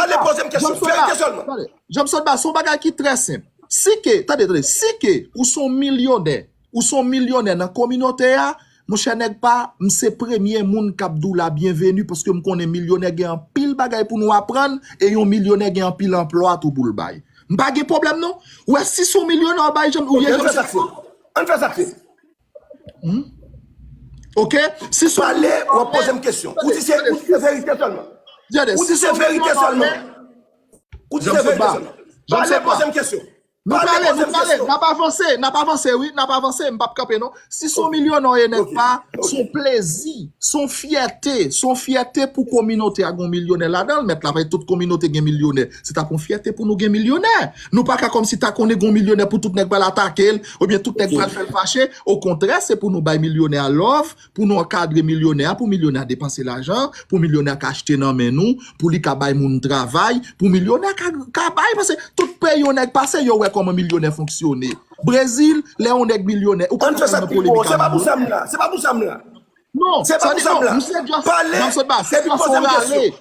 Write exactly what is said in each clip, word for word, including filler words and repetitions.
ale poze m kesyon. Verite sèlman. Tande, Jean Sotba, se yon bagay ki trè senp. Si ke, tande, tande, si ke ou se yon milyonè, ou se yon milyonè nan kominote a, monchè nèg pa, m se premye moun k ap di w la byenveni, paske m konnen milyonè gen anpil bagay pou nou aprann, e yon milyonè gen anpil anplwa tou pou l bay. M pa gen pwoblèm non. Ou wè, si se yon milyonè w bay Jean, ou ye Jean Sotba. Ann fè sa k se. Hmm? Ok? Si se yon milyonè. Pale, w ap poze m kesyon. Ou di se, ou di se verite sèlman. Ou di se verite sèlman. Ou di se verite sèlman. Pale, poze m kesyon. Nou prale, nou prale, n ap avanse, n ap avanse, wi, n ap avanse, m p ap kanpe non. Si se yon milyonè w ye nèg pa, se yon plezi, se yon fyète, se yon fyète pou kominote a gen yon milyonè ladan l, mèt la, paske tout kominote gen milyonè. Se t ap yon fyète pou nou gen milyonè. Nou pa ka kòmsi ta konnen gen yon milyonè pou tout nèg pral atake l, oubyen tout nèg pral fè l fache. Okontrè, se pou nou bay milyonè a love, pou nou ankadre milyonè a, pou milyonè a depanse lajan, pou milyonè a ka achte nan men nou, pou li ka bay moun travay, pou milyonè a ka, ka bay, paske tout peyi yon nèg pase, yo wè kòman milyonè fonksyone. Brezil, lè yon nèg milyonè, ou pa ka fè nan polemik avè moun. Se pa pou sa m la, se pa pou sa m la. Non, se pa pou sa m la. Pale, epi poze m kesyon.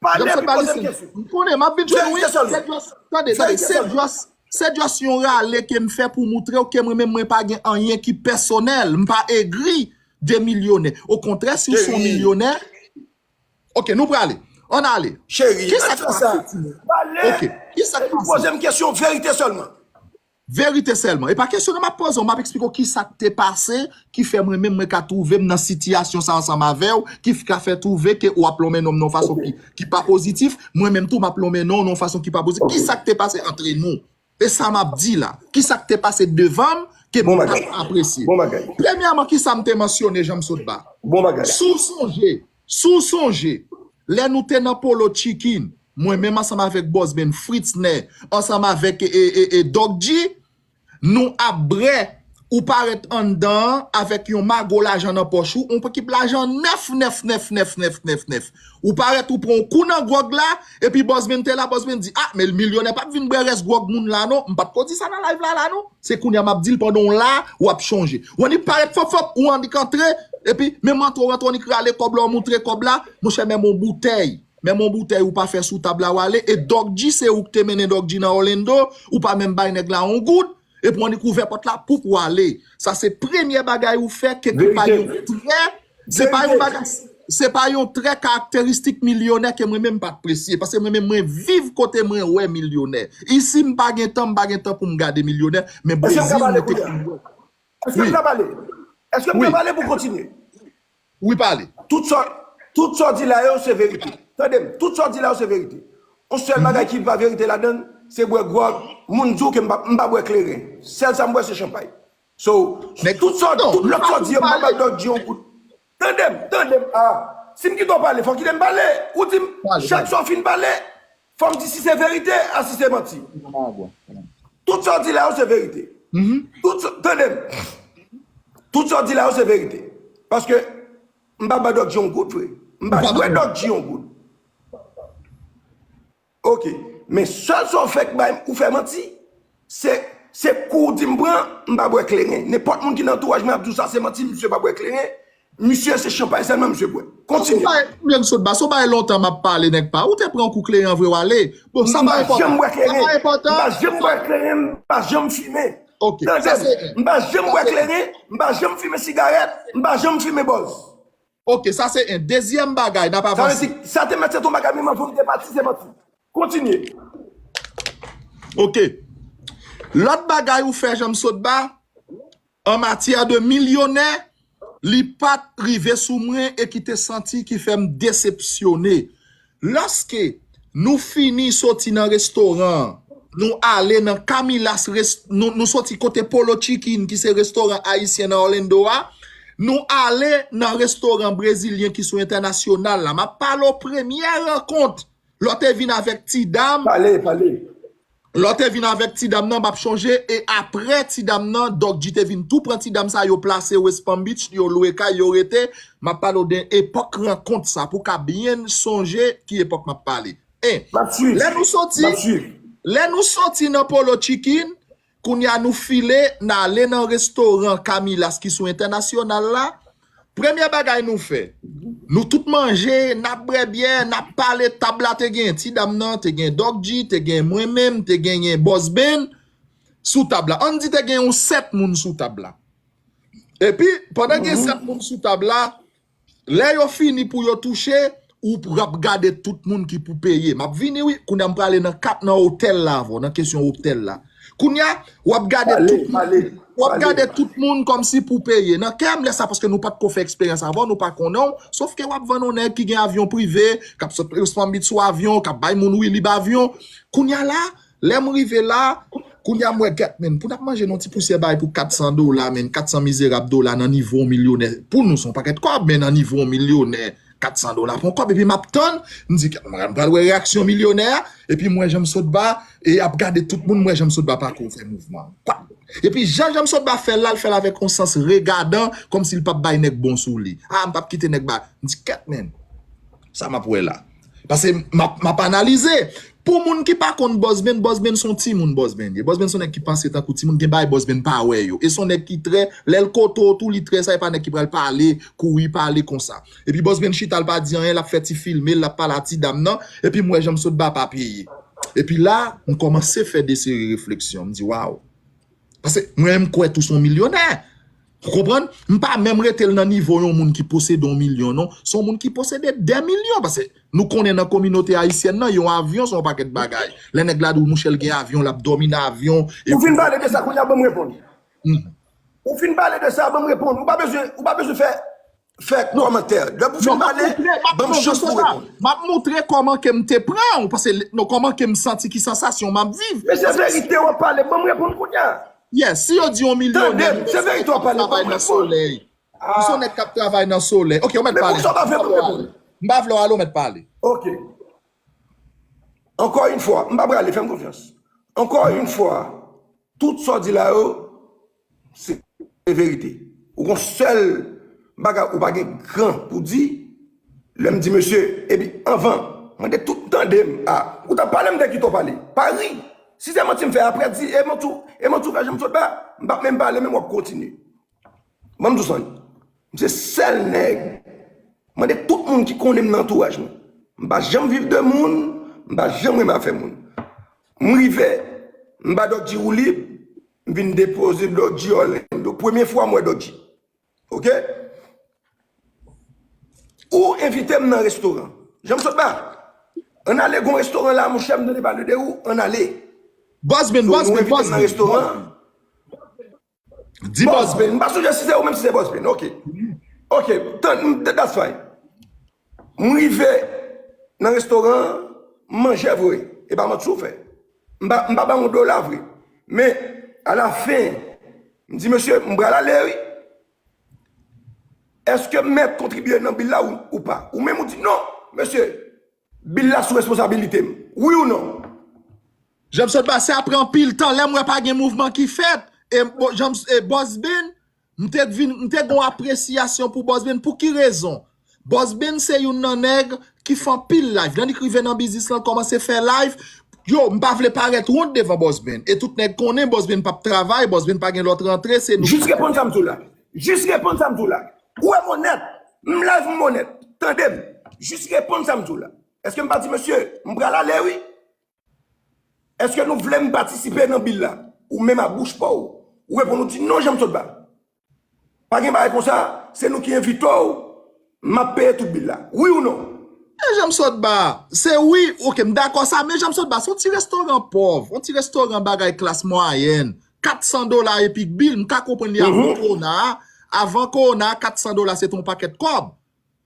Pale, epi poze m kesyon. M konnen, m ap vin jwenn ou, wi. Se just, tande, tande, se just, se just yon rale ke m fè pou moutre w ke mwen menm mwen pa gen anyen ki pèsonèl, m pa egri de milyonè. Okontrè, si w se yon milyonè, ok, nou prale. Ann ale. Cheri, ann fè sa. Pale, epi poze m kesyon, verite sèlman. Verite sèlman. E pa kesyon nan m ap poze w, m ap eksplike w kisa k te pase, ki fè mwen menm mwen ka twouve m nan sitiyasyon sa ansanm avè w, ki ka fè twouve ke w ap lonmen non m nan yon fason ki, ki pa pozitif, mwen menm tou m ap lonmen non w nan yon fason ki pa pozitif. Kisa k te pase antre nou? E sa m ap di la, kisa k te pase devan m ke m pa t apresye? Premyèman, kisa m te mansyone, Jean Sotba? Si w sonje, si w sonje, lè nou te nan Polo Chicken, mwen menm ansanm avèk Bòs Ben, Fritz Nè, ansanm avèk e, e, e, Doc G, nou ap brè, ou parèt anndan an avèk yon mago lajan nan pòch ou, yon ekip lajan nèf, nèf, nèf, nèf, nèf, nèf, nèf. Ou parèt ou pran yon kou nan gwòg la, epi Bòs Ben te la, Bòs Ben di, ah, men milyonè p ap vin bwè rès gwòg moun la non. M pa t ko di sa nan live la, la non. Se kounye a m ap di l pandan w la, w ap chonje. W annik parèt fòp fòp, ou annik antre, epi menm antre w antre, w annik rale kòb la, w moutre kòb la, monchè, menm yon boutèy. Menm yon boutèy ou pa fè sou tab la w ale, e Doc G se ou k te mennen Doc G nan Orlando, ou pa menm bay nèg la yon goud, epi w annik ouvè pòt la pou w ale. Sa se premye bagay ou fè ke ki pa yon trè, se pa yon bagay, se pa yon trè karakteristik milyonè ke mwen menm m pa apresye, paske mwen menm mwen viv kote mwen wè milyonè. Isi m pa gen tan, m pa gen tan pou m gade milyonè, men Brezil mwen te konn wè. Èske m ka pale? Èske m ka pale pou kontinye? Wi, pale. Tout sa, tout sa w di la yo se verite. Tande m, tout sa w di la yo se verite. Yon sèl bagay ki pa verite ladan l, se bwè gwòg. Moun di w ke m pa, m pa bwè kleren. Sèl sa m bwè se chanpay. So, tout sa, tout lòt sa w di yo, m pa ba Doc G yon goud. Tande m, tande m, ah. Si m kite w pale, fò w kite m pale. Ou di m, chak sa w fin pale, fò m di si se verite, a si se manti. Tout sa w di la yo se verite. Tout sa, tande m. Tout sa w di la yo se verite. Paske m pa ba Doc G yon goud, vre. M pa jwe Doc G yon goud. Ok. Men sèl sa w fè k bay, ou fè manti, se, se kou w di m pran, m pa bwè kleren. Nenpòt moun ki nan antouraj mwen ap di w sa se manti, misye pa bwè kleren. Misye se chanpay sèlman misye bwè. Kontinye. Nèg Sotba, se yon bagay lontan m ap pale, nèg pa. Ou te pran kou kleren vre w ale. Bon, sa pa enpòtan. Sa pa enpòtan. M pa janm bwè kleren, m pa janm fimen. Ok, sa se en. M pa janm bwè kleren, m pa janm fimen sigarèt, m pa janm fimen bòz. Ok, sa se en. Dezyèm bagay, n ap avanse. Sa vle di, sa te mèt se yon bagay, menm anvan m te pati, se manti. Kontinye. Ok. Lòt bagay ou fè, Jean Sotba, an matyè de milyonè, li pa t rive sou mwen e ki te santi ki fè m desepsyone. Lòske nou fini soti nan restoran an, nou ale nan Camillas, res-, nou, nou soti kote Polo Chicken, ki se restoran ayisyen nan Orlando a, nou ale nan restoran brezilyen ki sou Entènasyonal la. M ap pale w premyè rankont. Lè w te vin avèk ti dam. Pale, pale. Lè w te vin avèk ti dam nan, m ap chonje, e aprè ti dam nan, Doc G te vin tou pran ti dam sa, yo plase West Palm Beach, yo lwe kay, yo rete. M ap pale w de epòk rankont sa, pou w ka byen sonje ki epòk m ap pale. E, lè nou soti, lè nou soti nan Polo Chicken, kounye a nou file, n ale nan restoran Camillas ki sou Entènasyonal la, Premye bagay nou fè, nou tout manje, n ap bwè byè, n ap pale, tab la te gen ti dam nan, te gen Dòk G, te gen mwen menm, te genyen Bòs Ben sou tab la. Ann di te gen yon sèt moun sou tab la. Epi, pandan gen sèt moun sou tab la, lè yo fini pou yo touche, ou p-, w ap gade tout moun ki pou peye. M ap vini, wi. Kounye a m prale nan kat, nan otèl la avè w, nan kesyon otèl la. Kounye a, w ap gade tout moun, w ap gade tout moun kòmsi pou peye. Nan kè m, lè sa, paske nou pa t ko fè eksperyans avè w, nou pa konnen w. Sòf ke w ap vann yon nèg ki gen avyon prive, k ap sot West Palm Beach sou avyon, k ap bay moun Wilib avyon. Kounye a la, lè m rive la, kounye a m wè, gèt, men, pou n ap manje nan ti pousyè bay pou kat san dola, men, kat san mizerab dola nan nivo yon milyonè. Pou nou, se yon pakèt kòb, men nan nivo yon milyonè, kat san dola pou yon kòb, epi m ap tann, m di, "Kèt, mwen pral wè reyaksyon milyonè a," epi m wè Janm Sotba, e ap gade tout moun, m wè Janm Sotba pa ko fè mouvman. Kwa? Epi jan Janm Sotba fè l la, l fè l avèk yon sans regadan, kòmsi l p ap bay nèg bon sou li. A, m p ap kite nèg ba. M di, "Kèt, men, sa m ap wè la?" Paske m ap, m ap analize. Pou moun ki pa konn Bòs Ben, Bòs Ben se yon timoun, Bòs Ben ye. Bòs Ben se yon nèg ki panse tankou timoun, gen bagay Bòs Ben pa wè yo. E se yon nèg ki trè, lè l kote w tou, li trè sa, e pa nèg ki pral pale, kouri pale konsa. Epi Bòs Ben chita, l pa di anyen, l ap fè ti filme, l ap pale a ti dam nan, epi m wè Janm Sotba pa peye. Epi la, m kòmanse fè de seri refleksyon, m di, "Waw." Paske mwen, m kwè tou se yon milyonè. Ou konprann? M pa menm rete l nan nivo yon moun ki posede yon milyon, non. Se yon moun ki posede dè milyon. Paske nou konnen nan kominote ayisyèn nan, yon avyon se yon pakèt bagay. Lè nèg la di w, mouche, l gen avyon, l ap dòmi nan avyon. Ou fin pale de sa, kounye a ban m reponn. Ou fin pale de sa, ban m reponn. Ou pa bezwen, ou pa bezwen fè, fè kòmantè. Depi w fin pale, ban m chans pou reponn. M ap moutre kòman ke m te pran w, paske, non, kòman ke m santi, ki sansasyon m ap viv. Men se verite w ap pale, ban m reponn kounye a. Yes, si yo di yon milyonè, se verite w ap pale, ban m reponn. Ou se yon nèg k ap travay nan solèy. Ok, ou mèt pale. Men poukisa w pa fè m reponn? M pa vle w ale, ou mèt pale. Ok. Ankò yon fwa, m pa prale, fè m konfyans. Ankò yon fwa, tout sa w di la yo, se verite. Ou gon sèl bagay ou pa gen kran pou di, lè m di mesye, epi anvan, mande tout tande m, a, ou t ap pale, m te kite w pale. Pa ri. Si se manti m fè, apre di, e manti w, e manti w fè Janm Sotba, m p ap menm pale, menm w ap kontinye. Ban m di w sa, m se sèl nèg. Mande tout moun ki konnen m nan antouraj mwen. M pa janm viv de moun, m pa janm renmen afè moun. M rive, m ba Dòk G woulib, m vin depoze Dòk G Orlando. Premye fwa m wè Dòk G. Ok? Ou envite m nan restoran. Janm Sotba. Ann ale, gon restoran la, monchè, m tande pale de ou, ann ale. Bòs Ben, Bòs Ben, Bòs Ben. Di Bòs Ben. M pa sonje si se ou menm, si se Bòs Ben. Ok. Ok, tann, that's fine. M rive nan restoran an, m manje vre. E pa manti w fè. M pa, m pa ba yon dola vre. Men, alafen, m di, "Mesye, m pral ale, wi. Èske m mèt kontribye nan bil la ou, ou pa?" Ou menm ou di, "Non, mesye, bil la sou responsabilite m." Wi ou non? Janm Sotba, se apre anpil tan, lè m wè pa gen mouvman ki fèt, e bo-, Janm, e Bòs Ben, m te vin, m te gon apresyasyon pou Bòs Ben. Pou ki rezon? Bòs Ben se youn nan nèg ki fè anpil live. Depi li rive nan biznis lan, l kòmanse fè live. Yo, m pa vle parèt wont devan Bòs Ben. E tout nèg konnen Bòs Ben p ap travay, Bòs Ben pa gen lòt rantre, se nou. Jis reponn sa m di w la. Jis reponn sa m di w la. Ou wè m onèt. M live, m onèt. Tande m. Jis reponn sa m di w la. Èske m pa di, "Mesye, m pral ale, wi"? Èske nou vle m patisipe nan bil la? Ou menm a bouch pa w, ou reponn, ou di, "Non, Janm Sotba. Pa gen bagay konsa, se nou ki envite w, m ap peye tout bil la." Wi ou non? E Janm Sotba, se wi, ok, m dakò sa, men Janm Sotba, se yon ti restoran pòv, yon ti restoran bagay klas mwayèn, kat san dola epi bil, m ka konprann li avan kowona a, avan kowona a, kat san dola se te yon pakèt kòb.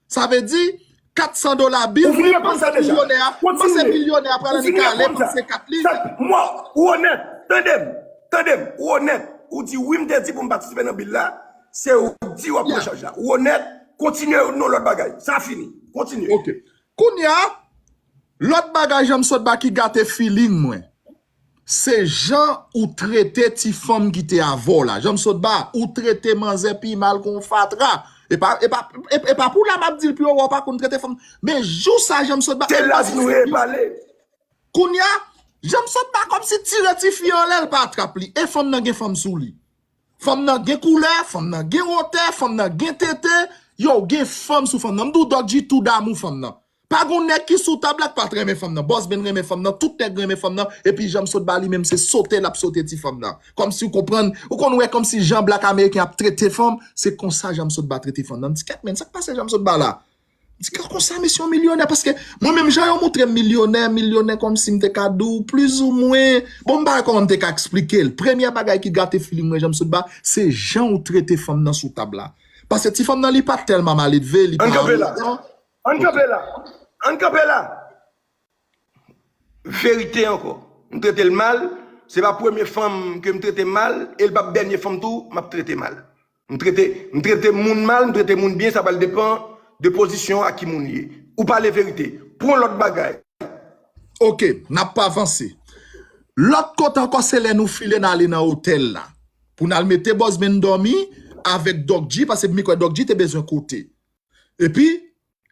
Sa vle di, kat san dola bil, ou vin reponn sa deja. Milyonè a, panse milyonè a pral annik ale, panse kat li. Ou onèt, tande m, tande m, ou onèt. Ou di, "Wi, m te di pou m patisipe nan bil la." Se ou di w ap pran chaj la. Ou onèt, kontinye nan lòt bagay. Sa fini. Kontinye. Ok. Kounye a, lòt bagay Janm Sotba ki gate feeling mwen. Se jan ou trete ti fanm ki te avè w la. Janm Sotba, ou trete manzè pi mal ke yon fatra. E pa, e pa, e, e pa pou la m ap di l pi wo, ou pa konn trete fanm. Men jou sa Janm Sotba. Se la si nou repale. Kounye a, Janm Sotba kòmsi tire tifi anlè, l pa trap li. E fanm nan gen fanm sou li. Fanm nan gen koulè, fanm nan gen wotè, fanm nan gen tete. Yo, gen fanm sou fanm nan. M di w, Doc G tou damou fanm nan. Pa gon nèg ki sou tab la k pa t renmen fanm nan. Bòs Ben renmen fanm nan, tout nèg renmen fanm nan, epi Jean Sotba li menm se sote l ap sote ti fanm nan. Kòmsi w konprann, ou konn wè kòmsi jan blak ameriken ap trete fanm, se konsa Jean Sotba trete fanm nan. M di, kèt, men, sa k pase Jean Sotba la? M di, ka konsa mesye yon milyonè, paske mwen menm jan yo montre m milyonè, milyonè kòmsi m te ka di w, plizoumwen, bon, m pa wè kòman m te ka eksplike l. Premyè bagay ki gate feeling mwen Jean Sotba, se jan w trete fanm nan sou tab la. Paske ti fanm nan li pa t tèlman maledve, li pa... Ann kanpe la. Ann kanpe la. Ann kanpe la. Verite ankò. M trete l mal. Se pa premye fanm ke m trete mal, e l p ap dènye fanm tou m ap trete mal. M trete, m trete moun mal, m trete moun byen, sa pral depann de pozisyon a ki moun li ye. Ou pale verite. Pou yon lòt bagay. Ok, n ap avanse. Lòt kote ankò, se lè nou file n ale nan otèl la. Pou n al mete Bòs Ben dòmi avèk Doc G, paske m kwè Doc G te bezwen kote. Epi,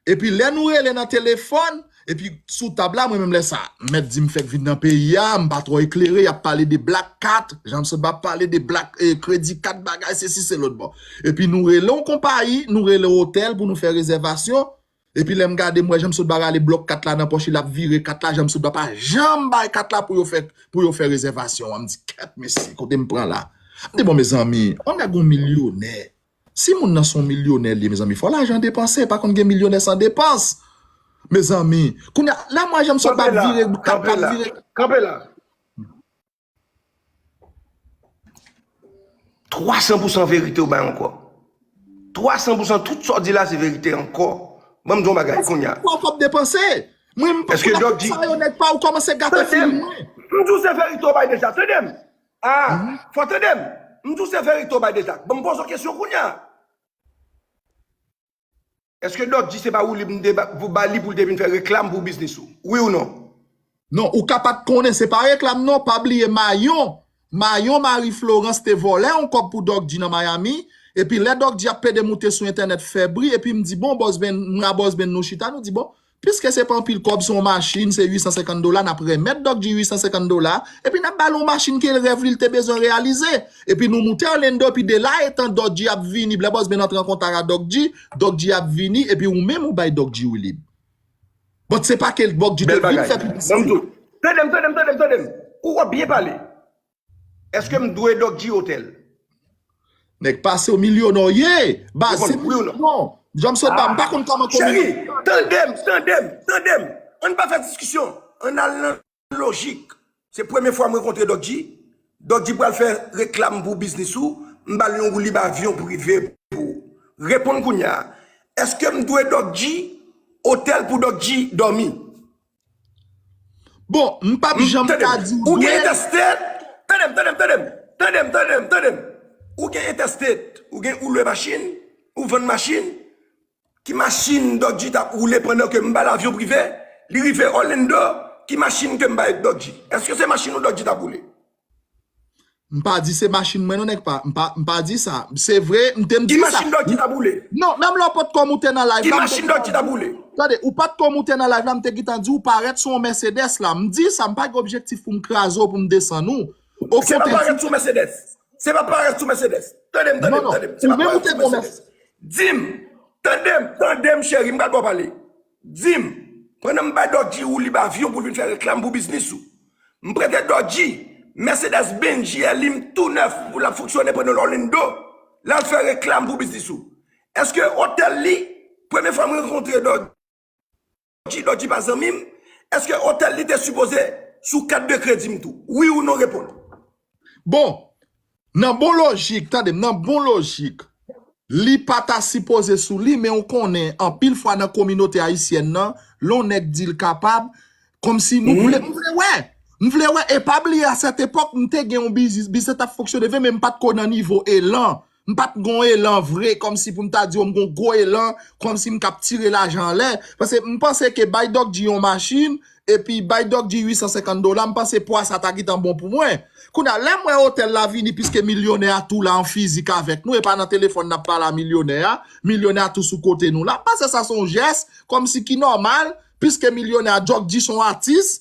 epi lè nou rele nan telefòn, epi sou tab la, mwen menm lè sa, mèt di m fèk vin nan peyi a, m pa twò eklere, y ap pale de Black Cat, Jean Sotba ap pale de Black, eh, Credit Card, bagay, sesi, se lòt bò. Epi nou rele yon konpayi, nou rele yon otèl pou nou fè rezèvasyon. Epi lè m gade, m wè Jean Sotba rale blòk kat la nan pòch li, l ap vire kat la, Jean Sotba pa janm bay kat la pou yo fè, pou yo fè rezèvasyon an. M di, kèt, mesye, kote m pran la? M di, bon, mezanmi, on nèg yon milyonè. Si moun nan se yon milyonè li ye, mezanmi, fò lajan depanse, pa konn gen milyonè san depans. Mezanmi, kounye a, lè m wè Jean Sotba ap vire kat la, ap vire. Kanpe la. Twa san pou san verite ou bay ankò. Twa san pou san tout sa w di la se verite ankò. Ban m di w yon bagay kounye a. Fò kòb depanse. Mwen, m pa konn sa yo nèg pa ou kòmanse gate figi mwen. M di w se verite w bay deja, tande m. Ah, fò tande m. M di w se verite w bay deja. Ban m poze w kesyon kounye a. Èske Doc G se pa Wilib m te ba, pou ba li pou l te vin fè reklam pou biznis ou? Wi ou non? Non, ou ka pa t konnen, se pa reklam non, pa bliye Mayon. Mayon Marie Florence te vòlè yon kòb pou Doc G nan Miami, epi lè Doc G ap pede moute sou entènèt fè bri, epi m di, bon, Bòs Ben, mwen a Bòs Ben nou chita, nou di, bon, piske se pa anpil kòb, se yon machin, se uit san senkant dola, n ap remèt Doc G uit san senkant dola, epi n ap ba l yon machin ke rèv li l te bezwen reyalize. Epi nou moute Orlando, epi de la etan Doc G ap vini, lè Bòs Ben antre an kontak a Doc G, Doc G ap vini, epi ou menm ou bay Doc G Wilib. But se pa ke Doc G te vin fè piblisite. Tande m, tande m, tande m, tande m. Ou ap byen pale. Èske m dwe Doc G otèl? Nèg pase w milyonè w ye. Baz, se milyon. Jean Sotba, m pa konn kòman kominike. Cheri, tande m, tande m, tande m. Ann pa fè diskisyon. Ann al nan lojik. Se premye fwa m rankontre Doc G. Doc G pral fè reklam pou biznis ou. M ba l yon woulib avyon prive pou ou. Reponn kounye a. Èske m dwe Doc G otèl pou Doc G dòmi? Bon, m p ap janm ka di w dwe. Ou gen entèstet? Tande m, tande m, tande m. Tande m, tande m, tande m. Ou gen entèstet? Ou gen, ou lwe machin? Ou vann machin? Ki machin Doc G t ap woule pandan ke m ba l avyon prive? Li rive Orlando, ki machin ke m bay Doc G? Èske se machin ou Doc G t ap woule? M pa di se machin mwen non, nèg pa, m pa, m pa di sa. Se vre, m te m di sa. Ki machin Doc G t ap woule? Non, menm lè w potko moute nan live la, m te gentan di w. Ki machin Doc G t ap woule? Tande, ou potko moute nan live la, m te gentan di w parèt sou yon Mercedes la. M di sa, m pa gen objektif pou m kraze w, pou m desann ou. Se pa parèt sou Mercedes. Se pa parèt sou Mercedes. Tande m, tande m, tande m. Se pa parèt sou Mercedes. Di m, tande m, tande m, cheri, m pral ba w pale. Di m, pandan m bay Doc G woulib avyon pou l vin fè reklam pou biznis ou. M prete Doc G Mercedes Benz G L I m tou nèf pou l ap fonksyone pandan l Orlando, l al fè reklam pou biznis ou. Èske otèl li, premye fwa m rankontre Doc G, Doc G pa zanmi m, èske otèl li te sipoze sou kat de kredi m tou? Wi ou non, reponn. Bon, nan bon lojik, tande m, nan bon lojik, li pa ta sipoze sou li, men ou konnen, anpil fwa nan kominote ayisyèn nan, lè yon nèg di l kapab, kòmsi nou vle, m vle wè, m vle wè, e pa bliye, a sèt epòk, m te gen yon biznis, biznis la t ap fonksyone vre, men m pa t ko nan nivo elan. M pa t gon elan vre, kòmsi pou m ta di w m gon gwo elan, kòmsi m k ap tire lajan anlè. Paske m panse ke bay Doc G yon machin, epi bay Doc G uit san senkant dola, m panse pwa sa ta gentan bon pou mwen. Kounye a, lè m wè otèl la vini, piske milyonè a tou la an fizik avèk nou, e pa nan telefòn n ap pale a milyonè a, milyonè a tou sou kote nou la, m panse sa se yon jès, kòmsi ki nòmal, piske milyonè a, Doc G se yon atis,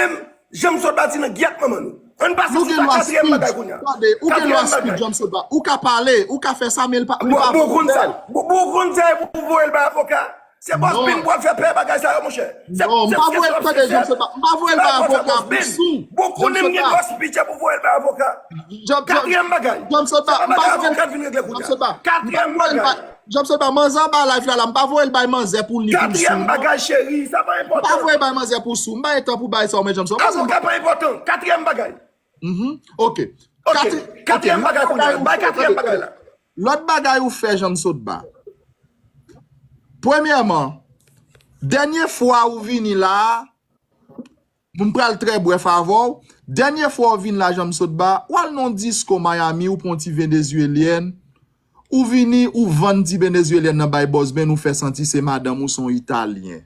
menm, Jean Sotba di nan gyèt manman nou. Ann pase sou sa, katriyèm bagay kounye a. Tande, ou gen lwa speech, Jean Sotba. Ou ka pale, ou ka fè sa, men li pa, li pa bon, bon, konn sa. Bon, bon, konn sa, e pou voye l bay avoka. Se Boss Ben pou al fè pè bagay sa yo, monchè. Non, m pa voye l, tande, Jean Sotba. M pa voye l bay avoka pou sou. Bon, konnen m gen lwa speech pou voye l bay avoka. Katriyèm bagay. Jean Sotba, m pa voye l. Katriyèm bagay. Jean Sotba, manzè anba live la, la, m pa voye l bay manzè pou li, pou sou. Katriyèm bagay, cheri, sa pa enpòtan. M pa voye l bay manzè pou sou. M pa gen tan pou bay sa w, men Jean Sotba. Avoka pa enpòtan. Katriyèm bagay. Ok. Katriyèm bagay kounye a. Bay katriyèm bagay la. Lòt bagay ou fè, Jean Sotba. Premyèman, dènye fwa ou vini la, m pral trè brèf avè w. Dènye fwa ou vin la, Jean Sotba, ou al nan disko Miami, ou pran ti venezuelyèn, ou vini, ou vann ti venezuelyèn nan bay Boss Ben, ou fè santi se madanm ou, se yon italyen.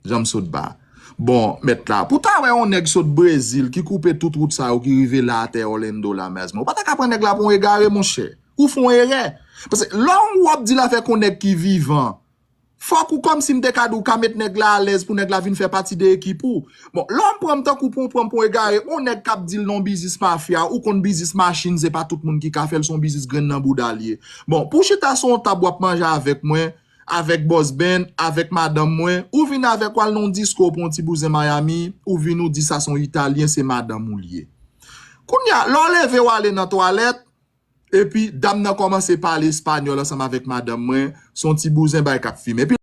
Jean Sotba. Bon, mèt la. Pou ta wè yon nèg sot Brezil ki koupe tout wout sa yo ki rive la atè Orlando la, mezanmi. Ou pa ta ka pran nèg la pou yon egare, monchè. Ou fè yon erè. Paske lè w ap di l afè kon nèg ki vivan, fòk ou kòmsi m te ka di w ka met nèg la alèz pou nèg la vin fè pati de ekip ou. Bon, lè w pran m tankou pou w pran m pou yon egare, yon nèg k ap di l nan biznis mafya, ou konn biznis machin, se pa tout moun ki ka fè l, se yon biznis grenn nan bouda l ye. Bon, pou w chita sou yon tab w ap manje avèk mwen, avèk Boss Ben, avèk madanm mwen, ou vin avèk w al nan yon disko pou yon ti bouzen Miami, ou vin ou di sa se yon Italyen, se madanm ou l ye. Kounye a, lè w leve w ale nan twalèt, epi dam nan kòmanse pale espanyòl ansanm avèk madanm mwen, se yon ti bouzen bay k ap fimen. Epi